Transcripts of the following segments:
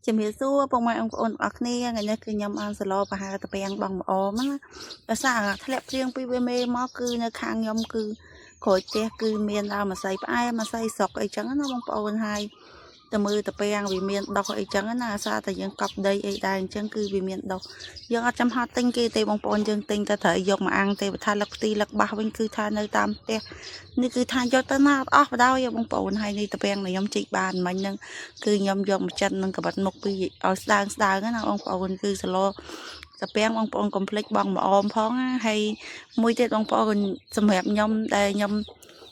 ជំរាបសួរពុកម៉ែបងប្អូនទាំងអស់គ្នាថ្ងៃនេះគឺខ្ញុំបានសឡប្រហើរតាពាំងបងម្អមណាដោយសារធ្លាក់ព្រៀងពីវាមេមកគឺនៅខាងខ្ញុំគឺក្រូចផ្ទះគឺមានដើមម្សៅផ្អែមម្សៅស្រុកអីចឹងណាបងប្អូនហើយទៅមើលតាពាំងវាមានដុះអីចឹងណាអាសាតែយើងកប់ដីអីដែរអញ្ចឹងគឺវាមានដុះយើងអត់ចាំហត់ទិញគេទេបងប្អូនយើងទិញតែត្រូវយកមកអាំងទេបើថាលឹកផ្ទីលឹកបាសវិញគឺថានៅតាមផ្ទះនេះគឺថាយកទៅណាអត់អស់បដ ாய் បងប្អូនហើយនេះតាពាំងដែលខ្ញុំជីកបានមិញហ្នឹង គឺខ្ញុំយកមកចិននឹងក្បិតមុខពីឲ្យស្ដើងស្ដើងណាបងប្អូនគឺសឡតាពាំងបងប្អូនកុំភ្លេចបងម្អមផងណាហើយមួយទៀតបងប្អូនសម្រាប់ខ្ញុំដែលខ្ញុំ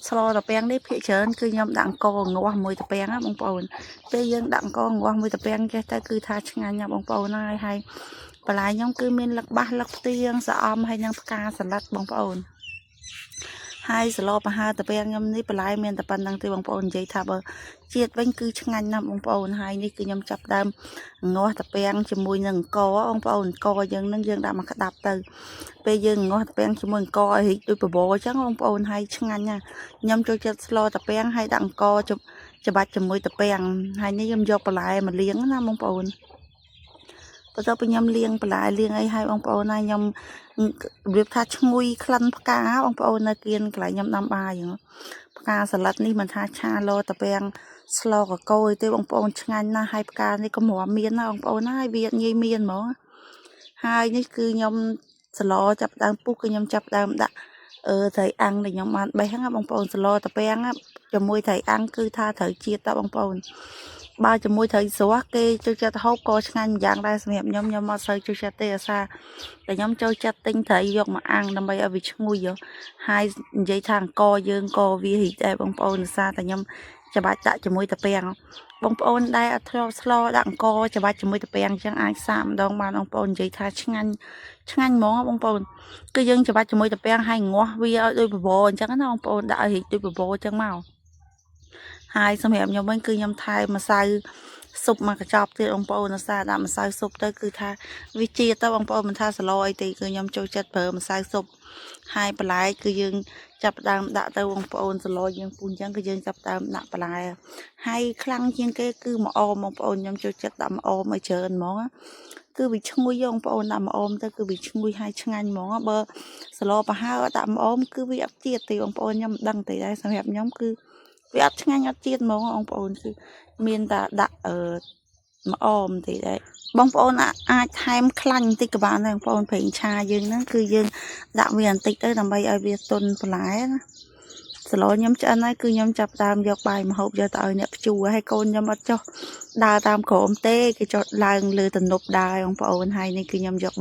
ស្លតាពាំងនេះភាគច្រើនគឺខ្ញុំដាក់អង្គងាស់មួយតាពាំងណាបងប្អូនពេលយើងដាក់អង្គងាស់មួយតាពាំងចេះទៅគឺថាឆ្ងាញ់ណាបងប្អូនហើយហើយបន្លែខ្ញុំគឺមានលឹកបាសលឹកផ្ទៀងសអមហើយនិងផ្កាសាឡាត់បងប្អូន ហើយសឡប្រហើរតាពាំងខ្ញុំនេះបន្លែមានតែប៉ុណ្្នឹងទេបងប្អូននិយាយថាបើជាតិវិញគឺឆ្ងាញ់ណាស់បងប្អូនហើយនេះគឺខ្ញុំចាប់ដើមងាស់តាពាំងជាមួយនឹងអង្គបងប្អូនអង្គយើងនឹងយើងដាក់មកក្តាប់ទៅពេលយើងងាស់តាពាំងជាមួយអង្គឲ្យរីកដូចបបរអញ្ចឹងបងប្អូនហើយឆ្ងាញ់ណាស់ខ្ញុំចូលចិត្តស្លតាពាំងហើយដាក់អង្គច្បាច់ជាមួយតាពាំងហើយនេះខ្ញុំយកបន្លែមកលាងណាបងប្អូនបន្ទាប់ពីខ្ញុំលាងបន្លែលាងអីឲ្យបងប្អូនណាខ្ញុំរបៀបថាឈ្ងុយក្លិនផ្កាបងប្អូននៅគៀនកន្លែងខ្ញុំដាំបាយហ្នឹងផ្កាសាឡិតនេះមិនថាឆាឡតាពាំងស្លកកោយទេបងប្អូនឆ្ងាញ់ណាស់ហើយផ្កានេះក៏មមានណាបងប្អូនហើយវាងាយមានហ្មងហើយនេះគឺខ្ញុំសឡចាប់ដើមពុះគឺខ្ញុំចាប់ដើមដាក់អឺត្រីអាំងដែលខ្ញុំបានបេះហ្នឹងបងប្អូនសឡតាពាំងជាមួយត្រីអាំងគឺថាត្រូវជាតិតបងប្អូនបើជាមួយត្រីស្រស់គេចូលចិត្តហូបក៏ឆ្ងាញ់ម្យ៉ាងដែរសម្រាប់ខ្ញុំខ្ញុំអត់សូវចូលចិត្តទេអាសាតែខ្ញុំចូលចិត្តទិញត្រីយកមកអាំងដើម្បីឲ្យវាឈ្ងុយហើយនិយាយថាអង្គយើងក៏វារីកដែរបងប្អូនអាសាតែខ្ញុំច្បាច់ដាក់ជាមួយតាពាំងបងប្អូនដែលអត់ធ្លាប់ស្លដាក់អង្គច្បាច់ជាមួយតាពាំងអញ្ចឹងអាចសាកម្ដងបានបងប្អូននិយាយថាឆ្ងាញ់ឆ្ងាញ់ហ្មងបងប្អូនគឺយើងច្បាច់ជាមួយតាពាំងហើយងាស់វាឲ្យដូចបបរអញ្ចឹងណាបងប្អូនដាក់ឲ្យរីកដូចបបរអញ្ចឹងមកហើយសម្រាប់ខ្ញុំវិញគឺខ្ញុំថែមម្សៅស៊ុបមកកញ្ចប់ទៀតបងប្អូនអាសាដាក់ម្សៅស៊ុបទៅគឺថាវាជាតិទៅបងប្អូនមិនថាសឡអីទេគឺខ្ញុំចូលចិត្តប្រើម្សៅស៊ុបហើយបន្លែគឺយើងចាប់ផ្ដើមដាក់ទៅបងប្អូនសឡយើងពូអញ្ចឹងគឺយើងចាប់ផ្ដើមដាក់បន្លែហើយខ្លាំងជាងគេគឺម្អមបងប្អូនខ្ញុំចូលចិត្តដាក់ម្អមឲ្យច្រើនហ្មងគឺវាឈ្ងុយបងប្អូនដាក់ម្អមទៅគឺវាឈ្ងុយហើយឆ្ងាញ់ហ្មងបើសឡប្រហើរដាក់ម្អមគឺវាអត់ជាតិទេបងប្អូនខ្ញុំមិនដឹងទេដែរសម្រាប់ខ្ញុំគឺវាអត់ឆ្ងាញ់អត់ជាតិហ្មងបងប្អូនគឺមានតែដាក់អឺម្អមទេដែរបងប្អូនអាចថែមខ្លាញ់បន្តិចក៏បានដែរបងប្អូនប្រេងឆាយើងហ្នឹងគឺយើងដាក់វាបន្តិចទៅដើម្បីឲ្យវាទន់បន្លែណាសឡខ្ញុំឆ្អិនហើយគឺខ្ញុំចាប់ដើមយកបាយមកហូបយកទៅឲ្យអ្នកភ្ជួរហើយកូនខ្ញុំអត់ចុះដើរតាមក្រោមទេគេចុះឡើងលើទំនប់ដែរបងប្អូនហើយនេះគឺខ្ញុំយកបាយ